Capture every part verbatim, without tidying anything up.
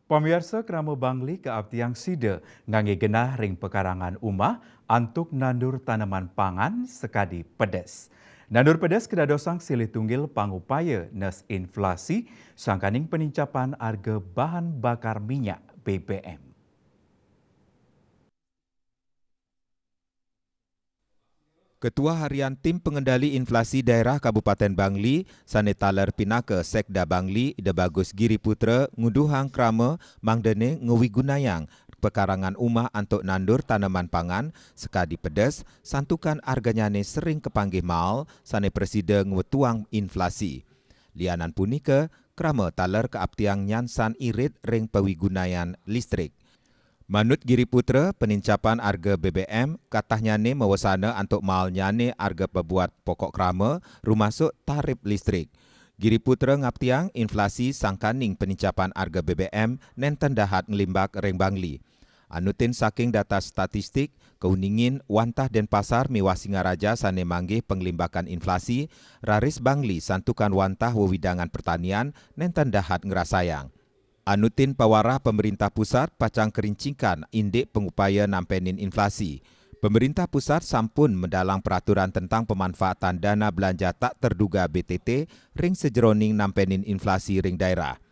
Pamiarsa, krama Bangli kaaptiang sida ngangge genah ring pekarangan umah antuk nandur taneman pangan sakadi pedes. Nandur pedes kadadosang silih tunggil pangupaya nes inflasi sangkaning penincapan arga bahan bakar minyak B B M. Ketua Harian Tim Pengendali Inflasi Daerah Kabupaten Bangli, sane taler pinaka Sekda Bangli, Ida Bagus Giri Putra, nguduhang krama mangdane ngwigunayang pekarangan umah antuk nandur taneman pangan sakadi pedes, santukan arganyane sering kapanggih maal, sane prasida ngwetuang inflasi. Lianan punika, krama taler kaaptiang nyansan irit ring pawigunayan listrik. Manut Giri Putra, penincapan arga B B M katahnyane mawasana antuk maalnyane arga pabuat pokok krama, rumasuk tarip listrik. Giri Putra ngaptiang inflasi sangkaning penincapan arga B B M nenten dahat nglimbak ring Bangli. Anutin saking data statistik, kauningin wantah Denpasar miwah Singaraja sane manggih panglimbakan inflasi, raris Bangli santukan wantah wewidangan pertanian nenten dahat ngrasayang. Anutin pawarah pemerintah pusat pacang kerincingkan indik pangupaya nampenin inflasi. Pemerintah pusat sampun medalang peraturan tentang pemanfaatan dana belanja tak terduga B T T ring sajeroning nampenin inflasi ring daerah.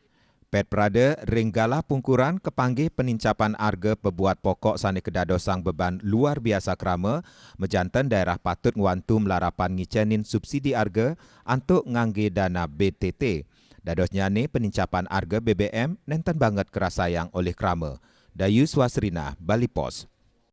Pet Prada ring galah pungkuran kapanggih penincapan arga pabuat pokok sane kadadosang beban luar biasa krama, majanten daerah patut ngwantu malarapan ngicenin subsidi arga antuk ngangge dana B T T. Dadosnyane penincapan arga B B M nenten banget karasayang olih krama. Dayu Swasrina, Bali Post.